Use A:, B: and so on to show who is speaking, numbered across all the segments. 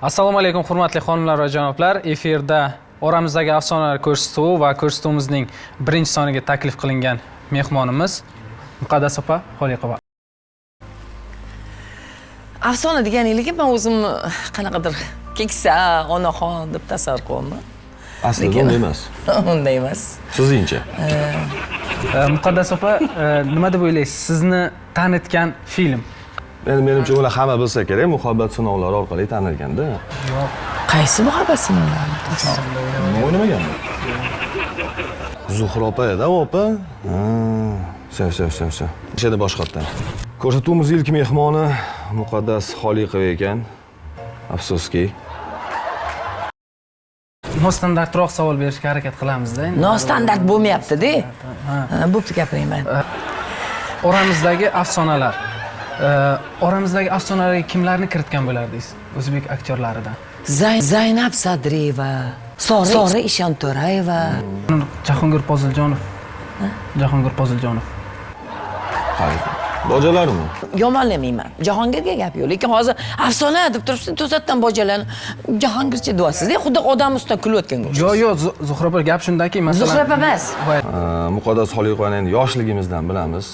A: Assalomu alaykum hurmatli xonimlar va janoblar. Efirda oramizdagi afsonalar ko'rsatuvi va ko'rsatuvimizning birinchi soniga taklif qilingan mehmonimiz Muqaddas opa Xoliqova.
B: Afsona deganinglarga men o'zimni qanaqadir keksa onaxon deb tasavvur qilyapman.
C: Aslida unday emas.
B: Unday emas.
C: Sizningcha?
A: Muqaddas opa, nima deb o'ylaysiz? Sizni tanitgan film?
C: Endi menimcha ular hamma bilsa kerak, muhabbat sinovlari orqali tanilganda.
A: Yo'q.
B: Qaysi muhabbat sinovlari?
C: Nima o'ynamaganmi? Zuhra opa edi, opa. Всё, всё, всё, всё. Ishada boshqatdan. Ko'rsatuvimiz ilk mehmoni Muqaddas Xoliqova ekan. Afsuski.
A: Nostandartroq savol berishga harakat qilamiz-da endi.
B: Nostandart bo'lmayapti-da. Ha, bo'pti, gapiringman.
A: Oramizdagi afsonalar. Oramizdagi afsonalarga kimlarni kiritgan bo'lardingiz o'zbek aktyorlaridan?
B: Zaynab Sadriyeva, Sora Ishonto'rayeva.
A: Jahongir Poziljonov. Jahongir Poziljonov.
C: Bojalarmi?
B: Yomonlamayman. Jahongirga gap yo'q, lekin hozir afsona deb turibsiz, to'satdan bojalarni Jahongircha deyapsiz-da, xuddi odam ustidan kulayotganga o'xshaysiz.
A: Yo'q, yo'q, Zuhra opa, gap shundaki, masalan,
B: Zuhra opa emas.
C: Muqaddas Xoliqovani endi yoshligimizdan bilamiz.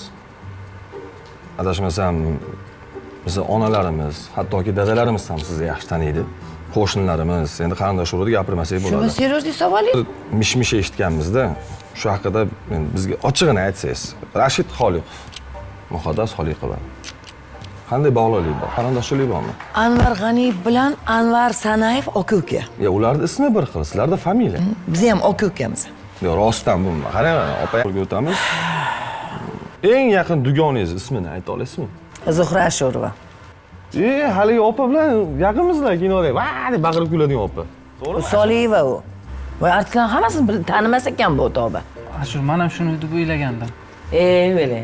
C: Adashmasam, bizni onalarimiz, hattoki dadalarimiz ham sizni yaxshi taniydi. Qo'shnilarimiz, endi qarindosh urug'da gapirmasak
B: Shuni
C: bo'ladi.
B: серьезный savol.
C: Mish-mish eshitganmizda, shu haqida endi bizga ochig'ini aytsangiz. Rashid Xoliqov, Muqaddas Xoliqova. Qanday bog'liqlik bor? Qarindoshchilik bormi?
B: Anvar G'aniyev bilan Anvar Sanayev aka-uka.
C: Ya ularning ismi bir xil, sizlarda familiya.
B: Biz ham aka-ukamiz.
C: Yo, rostdan bu. Qarang, opa o'tamiz. Eng yaqin dugoningiz ismini ayta olasizmi?
B: Zuhra Ashurova.
C: Haligi opa bilan yaqinmisizlar kinoda? Va deb baqirib kuladigan opa.
B: To'g'rimi? Soliyeva u. Voy, artistlarni hammasini tanimas ekan bu tavba.
A: Ashur, men ham shuni deb o'ylagandim.
B: Bele.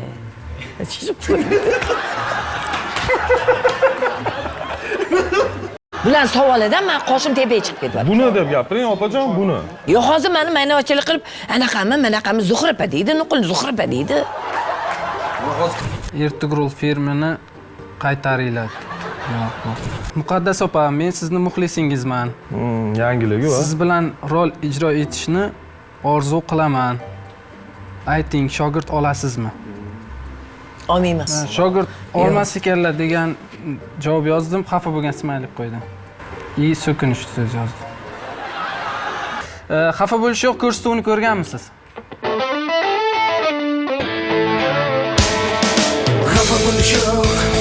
B: Bular savolidan men qoshim tepaga chiqib ketyapti.
C: Buni deb gapiring, opajon, buni.
B: Yo'q, hozir meni maynavatchilik qilib, anaqami, manaqami Zuhra opa deydi, nuqul Zuhra opa deydi.
A: Ertugrul filmini qaytaringlar. Yo'q, yo'q. Muqaddas opa, men sizni muxlisingizman.
C: Yangiligi va.
A: Siz bilan rol ijro etishni orzu qilaman. Ayting, shogird olasizmi?
B: Olmayman.
A: Shogird olmas ekanlar degan javob yozdim, xafa bo'lgan smaylik qo'ydim. I so'kinish so'z yozdim. Xafa bo'lish yo'q, ko'rsatuvini ko'rganmisiz?
D: Xafa bo'lish yo'q.